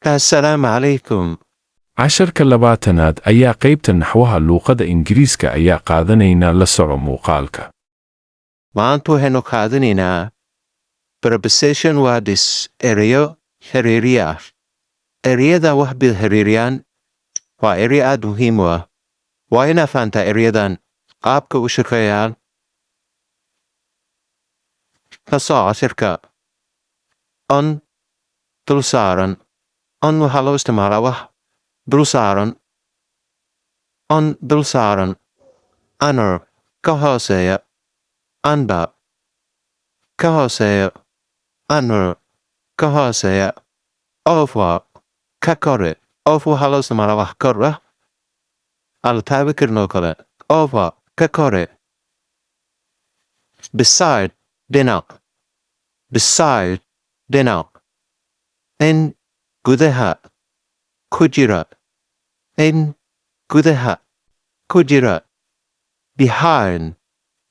Assalaamu calaykum. Casharka 20aad ayaa qaybta naxwaha luuqadda Ingiriiska ayaa qaadanaynaa. La soco muuqaalka. Maanta waxaynu qaadanaynaa preposition words, ereyo xiriiriya ah. Ereyada wax bay xiriiriyaan. Waa ereyo aad muhiim u ah. Waa inaa fahantaa ereyadan qaabka u shaqeeyaan. Ka soo casharka. On, dul saaran. On waxaa loo isticmaalaa wax dul saaran. On, dul saaran. Under, ka hooseeya. Under, ka hooseeya. Under, ka hooseeya. Over, ka kore. Over waxaa loo isticmaalaa wax kor ah aan la taaban karin oo kale. Over, ka kore. Beside, dhinac. Beside, dhinac. In, gudaha ku jira. In, gudaha ku jira. Behind,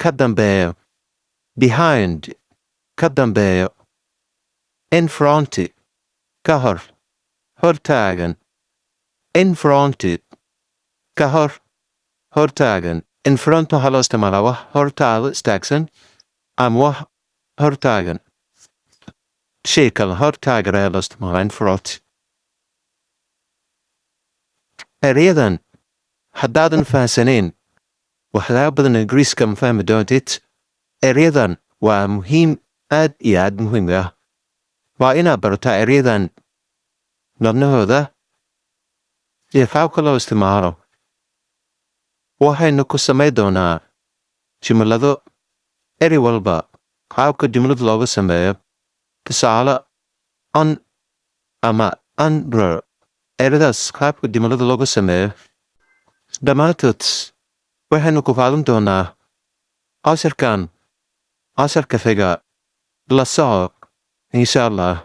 ka dambeeyo. Behind, ka dambeeyo. In front, ka hor, hortaagan. In front, ka hor, hortaagan. In front waxaa loo isticmaalaa wax hortaada istaagsan ama wax hortaagan, shay kale hortaagan ayaa loo isticmaalaa in front. Ereyadan haddaadan fahansanayn, waxyaaba badan Ingiriiska ma fahmi doontid. Ereyadan waa muhiim, aad iyo aad muhiim ah. Waa inaad barataa ereyadan macnahooda iyo qaabka loo isticmaalo. Waxaynu ku samayn doonaa jumlado, erey walba qaabka jumlad looga sameeyo. Tusaale, on ama under, eradaas qaabka jumlada looga sameeyo. Dhammaantood waxaynu ku qaadan doonaa casharkan, casharka xiga. La soco, insha Allah.